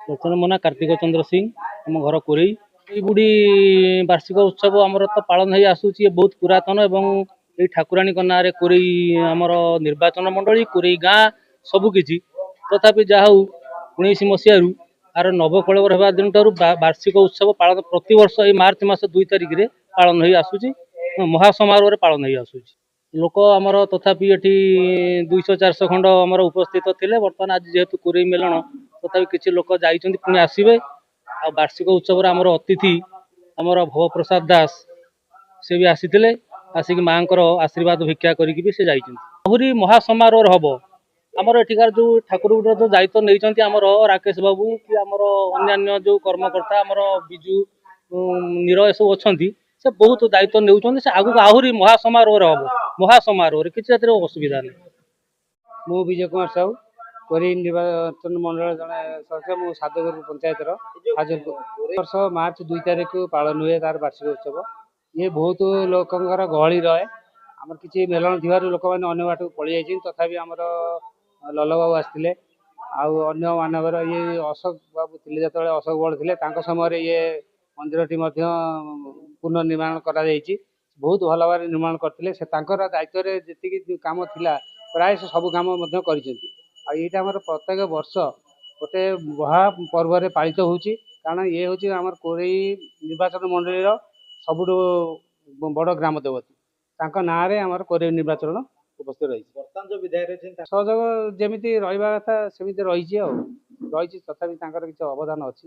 ବର୍ତ୍ତମାନ ମୋ ନାଁ କାର୍ତ୍ତିକ ଚନ୍ଦ୍ର ସିଂ, ଆମ ଘର କୋରେଇ। ଏଇ ବୁଢ଼ୀ ବାର୍ଷିକ ଉତ୍ସବ ଆମର ତ ପାଳନ ହେଇ ଆସୁଛି, ବହୁତ ପୁରାତନ। ଏବଂ ଏଇ ଠାକୁରାଣୀଙ୍କ ନାଁରେ କୋରେଇ ଆମର ନିର୍ବାଚନ ମଣ୍ଡଳୀ, କୋରେଇ ଗାଁ ସବୁ କିଛି। ତଥାପି ଯାହା ହଉ, 19 ମସିହାରୁ ଆର ନବକଳେବର ହେବା ଦିନଠାରୁ ବାର୍ଷିକ ଉତ୍ସବ ପାଳନ ପ୍ରତିବର୍ଷ ଏଇ ମାର୍ଚ୍ଚ ମାସ 2 ତାରିଖରେ ପାଳନ ହେଇ ଆସୁଛି, ମହାସମାରୋହରେ ପାଳନ ହେଇ ଆସୁଛି। ଲୋକ ଆମର ତଥାପି ଏଠି 200 400 ଖଣ୍ଡ ଆମର ଉପସ୍ଥିତ ଥିଲେ। ବର୍ତ୍ତମାନ ଆଜି ଯେହେତୁ କୋରେଇ ମେଲଣ, ତଥାପି କିଛି ଲୋକ ଯାଇଛନ୍ତି, ପୁଣି ଆସିବେ। ଆଉ ବାର୍ଷିକ ଉତ୍ସବରେ ଆମର ଅତିଥି ଆମର ଭବପ୍ରସାଦ ଦାସ, ସେ ବି ଆସିଥିଲେ। ଆସିକି ମାଆଙ୍କର ଆଶୀର୍ବାଦ ଭିକ୍ଷା କରିକି ବି ସେ ଯାଇଛନ୍ତି। ଆହୁରି ମହାସମାରୋହରେ ହବ। ଆମର ଏଠିକାର ଯୋଉ ଠାକୁର ଯୋଉ ଦାୟିତ୍ୱ ନେଇଛନ୍ତି, ଆମର ରାକେଶ ବାବୁ କି ଆମର ଅନ୍ୟାନ୍ୟ ଯୋଉ କର୍ମକର୍ତ୍ତା ଆମର ବିଜୁ, ନୀର ଏସବୁ ଅଛନ୍ତି, ସେ ବହୁତ ଦାୟିତ୍ୱ ନେଉଛନ୍ତି। ସେ ଆଗକୁ ଆହୁରି ମହାସମାରୋହରେ ହବ, ମହାସମାରୋହରେ, କିଛି ଏଥିରେ ଅସୁବିଧା ନାହିଁ। ମୁଁ ବିଜୟ କୁମାର ସାହୁ, କୋରେଇ ନିର୍ବାଚନ ମଣ୍ଡଳ ଜଣେ ସଦସ୍ୟ। ମୁଁ ସାଧୁପୁର ପଞ୍ଚାୟତର ହାଜରପୁର। ବର୍ଷ ମାର୍ଚ୍ଚ 2 ତାରିଖ ପାଳନ ହୁଏ ତାର ବାର୍ଷିକ ଉତ୍ସବ। ଇଏ ବହୁତ ଲୋକଙ୍କର ଗହଳି ରହେ। ଆମର କିଛି ମେଳଣ ଥିବାରୁ ଲୋକମାନେ ଅନ୍ୟ ବାଟକୁ ପଳେଇ ଯାଇଛନ୍ତି। ତଥାପି ଆମର ଲଲ ବାବୁ ଆସିଥିଲେ ଆଉ ଅନ୍ୟ ମାନଙ୍କର ଇଏ ଅଶୋକ ବାବୁ ଥିଲେ, ଯେତେବେଳେ ଅଶୋକ ବଳ ଥିଲେ, ତାଙ୍କ ସମୟରେ ଇଏ ମନ୍ଦିରଟି ମଧ୍ୟ ପୁନର୍ନିର୍ମାଣ କରାଯାଇଛି। ବହୁତ ଭଲ ଭାବରେ ନିର୍ମାଣ କରିଥିଲେ ସେ। ତାଙ୍କର ଦାୟିତ୍ୱରେ ଯେତିକି କାମ ଥିଲା, ପ୍ରାୟ ସେ ସବୁ କାମ ମଧ୍ୟ କରିଛନ୍ତି। ଆଉ ଏଇଟା ଆମର ପ୍ରତ୍ୟେକ ବର୍ଷ ଗୋଟେ ମହାପର୍ବରେ ପାଳିତ ହେଉଛି, କାରଣ ଇଏ ହେଉଛି ଆମର କୋରେଇ ନିର୍ବାଚନ ମଣ୍ଡଳୀର ସବୁଠୁ ବଡ଼ ଗ୍ରାମ ଦେବତୀ। ତାଙ୍କ ନାଁରେ ଆମର କୋରେଇ ନିର୍ବାଚନ ଉପସ୍ଥିତ ରହିଛି। ବର୍ତ୍ତମାନ ଯୋଉ ବିଧାୟକ ରହିଛନ୍ତି? ସହଯୋଗ ଯେମିତି ରହିବା କଥା ସେମିତି ରହିଛି ଆଉ ରହିଛି। ତଥାପି ତାଙ୍କର କିଛି ଅବଦାନ ଅଛି।